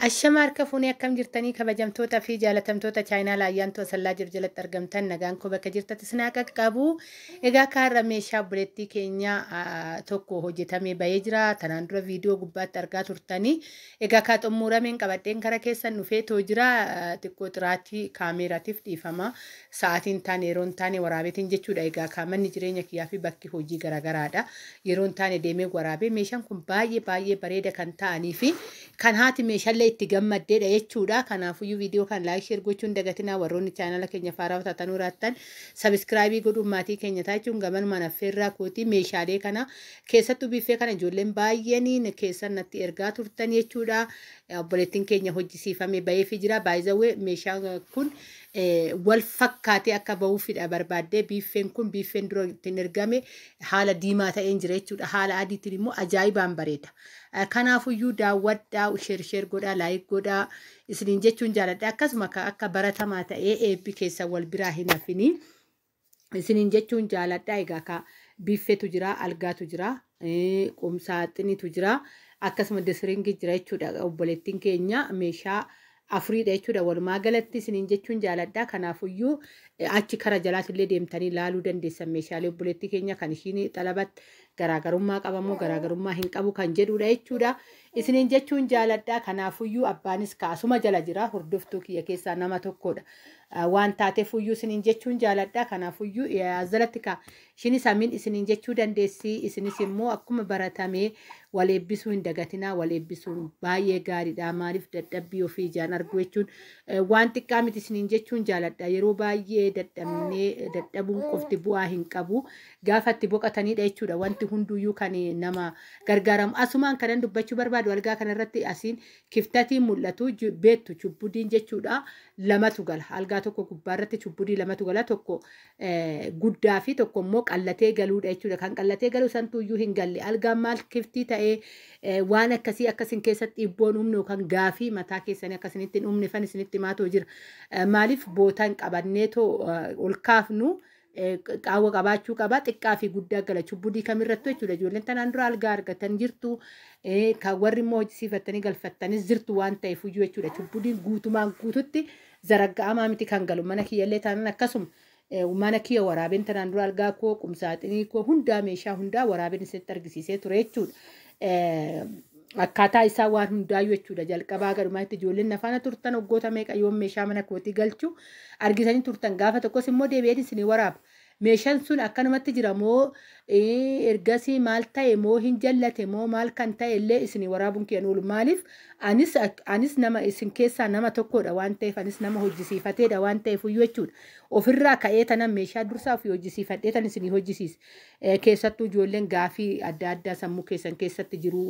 Ashama harka fuunee akkam jirtanii kabajamtoota fi jaalatamtoota chaayinaa Ayyaantuu Asallaa jiru jalatti argamtan nagaan koo bakka jirtatti isin haa qaqqabu. Egaa kaarra meeshaa obboleettii keenya tokko hojjetamee bahee jira. Tanaan dura viidiyoo gubbaatti argaa turtanii. Egaa kaa xumurameen qabadheen kara keessan dhufee too jira. Xiqqoo xiraatii kaameeraatiif dhiifama. Sa'aatiin taane yeroon taane waraabeetiin jechuudha. Egaa kaa manni jireenya kiyyaa fi bakki hojii garaagaraadha. Yeroon taane deemee waraabee meeshaan kun baay'ee baay'ee bareeda kan ta'anii fi kan haati meeshaalee itti gammaddeedha jechuudha. Kanaafuyyuu viidiyoo kan like share gochuun dagatinaa warroonni chaanala keenya faaraa taatanuu raattan subscribe godhuun maatii keenya taachuun gamanumaan affeerraa kooti meeshaalee kana keessattuu biffee kana ijoolleen baay'een keessan natti ergaa turtan jechuudha. Obboleettiin keenya hojjisiifamee baheefii jira. Baay'izawwee meeshaan kun wal fakkaatee akka bahuufidha barbaaddee biiffeen kun biiffeen dura ittiin ergame haala diimaa ta'een jira jechuudha. Haala adiitiin immoo ajaa'ibaan bareeda. Kanaafuyyuu daawwadhaa, share share godhaa, like godhaa isiniin jechuun jaaladha. Akkasuma akka baratamaa ta'ee eebbi keessa wal biraa hin hafinii isiniin jechuun jaaladha. Egaa ka biiffeetu jira, algaatu jira, qumsaaxinitu jira, akkasuma dressing jira jechuudha. Obboleettiin keenya meeshaa afuriidha jechuudha. Walumaa galatti isiniin jechuun jaaladha. Kanaafuyyuu achi kara jalaatillee deemtanii laaluu dandeessan meeshaalee obboleettii keenya kan ishiin xalabatte garaagarummaa qabamoo garaagarummaa hin qabu kan jedhudha jechuudha. Isiniin jechuun jaaladha. Kanaafuyyuu abbaanis kaasuma jala jira. Hordoftuu kiyya keessaa nama tokkodha. Waan taateefuyyuu isiniin jechuun jaaladha. Kanaafuyyuu jalatti ka ishiinis amiin isiniin jechuu dandeessi. Isinis immoo akkuma baratamee wal eebbisuu hin dagatinaa. Wal eebbisuun baay'ee gaariidha. Maaliif dadhabbii ofii ijaan argu jechuun waan xiqqaa miti isiniin jechuun jaaladha. Yeroo baay'ee dadhabnee dadhabuun qofti bu'aa hin qabu. Gaafa itti boqotanidha jechuudha. Wanti hunduyyuu kan nama gargaaramu. Asumaan kanan dubbachuu barbaadu algaa kanarratti asiin kiftatiin mul'atu beektu chubbudiin jechuudha. Lamatu gala. Algaa tokko gubbaarratti chubbudii lamatu gala. Tokko guddaa fi tokko immoo qallatee galuudha jechuudha. Kan qallatee galu santuyyuu hin galle. Algaan maal kiftii ta'ee waan akkasii akkasin keessatti dhibboon humne yookaan gaafii mataa keessanii akkasinitti hin humne fan isinitti himaatoo jira. Maaliif bootaan qabanneetoo ol kaafnu qaawwa qabaachuu qaba. Xiqqaa fi guddaa gala chubbudii kamirrattu jechuudha. Ijoolleen tanaan dura algaa argatan jirtu. Kan warri immoo hojjisiifattanii galfattanis jirtu waan ta'eef iyyuu jechuudha. Chubbudiin guutumaan guututti zaragga'amaa miti kan galu. Mana kiyyallee taanaan akkasuma. Mana kiyya waraabeen tanaan dura algaa koo qumsaaxinii koo hundaa meeshaa hundaa waraabeen isinitti argisiisee ture jechuudha. Akkaataa isaa waan hundaayyuu jechuudha. Jalqabaa galumaatti ijoolleen nafaana turtan waggoota meeqa yoom meeshaa mana kootii galchu argisanii turtan gaafa tokkos immoo deebi'een isinii waraaba. Meeshaan sun akkanumatti jira moo ergasii maal ta'e moo hin jallate moo maal kan ta'e illee isinii waraabuun kiyyan oolu. Maaliif anis nama isin keessaa nama tokkodha waan ta'eef anis nama hojjisiifateedha waan ta'eef iyyuu jechuudha. Ofirraa ka'ee tanan meeshaa dursaa ofii hojjisiifadhee tan isinii hojjisiise. Keessattuu ijoolleen gaafii adda addaa sammuu keessan keessatti jiru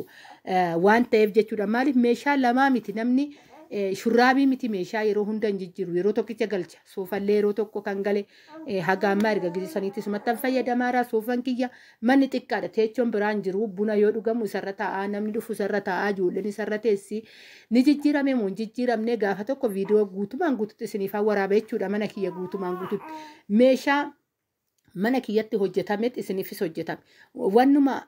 waan ta'eef jechuudha. Maaliif meeshaa lamaa miti namni shurraabii miti meeshaa yeroo hunda hin jijjiiru yeroo tokkicha galcha soofallee yeroo tokko kan gale haga ammaa erga gisisaniitti sumattan fayyadamaara soofan kiyya manni xiqqaadha teechoon biraan jiru buna yoo dhugamu isarra taa'aa namni dhufu isarra taa'aa ijoolleen isarra teessi ni jijjiirame moo hin jijjiiramne gaafa tokko viidiyoo guutumaan guututti isiniif waraaba jechuudha mana kiyya guutumaan guututti meeshaa mana kiyyatti hojjetametti isiniifis hojjetame wannuma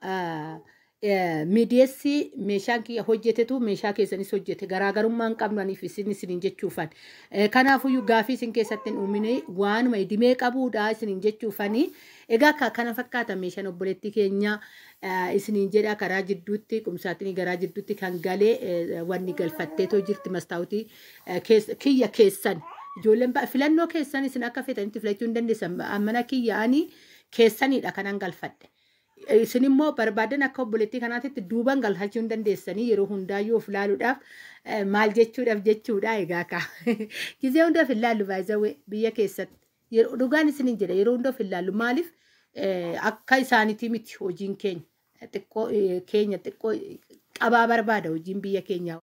miidiyeessi meeshaan kiyya hojjetetu meeshaa keessanis hojjete garaagarummaa hin qabnu aniif isin isiniin jechuufan. Kanaafuyyuu gaafii isin keessatti hin uumine waanuma idimee qabuudha isiniin jechuufani. Egaa kana fakkaata meeshaan obboleettii keenya isiniin jedha karaa jidduutti qumsaaxinii garaa jidduutti kan galee wanni galfatteetoo jirti mastaawutii kiyya keessan. Ijoolleen filannoo keessan isin akka feetanitti filachuu hin dandeessan. Mana kiyya ani keessanidha kanan galfadhe. Isin immoo barbaadan akka obboleettii kanaatitti duuban galfachuu hin dandeessanii yeroo hundaayyuu of laaluudhaaf maal jechuudhaaf jechuudha egaa ka. Gizee hunda of hin laallu baay'izawee biyya keessatti. Yeroo dhugaan isiniin jedha yeroo hunda of hin laallu maaliif akka isaaniitii miti hojiin keenya xiqqoo keenya xiqqoo qabaa barbaada hojiin biyya keenyaa.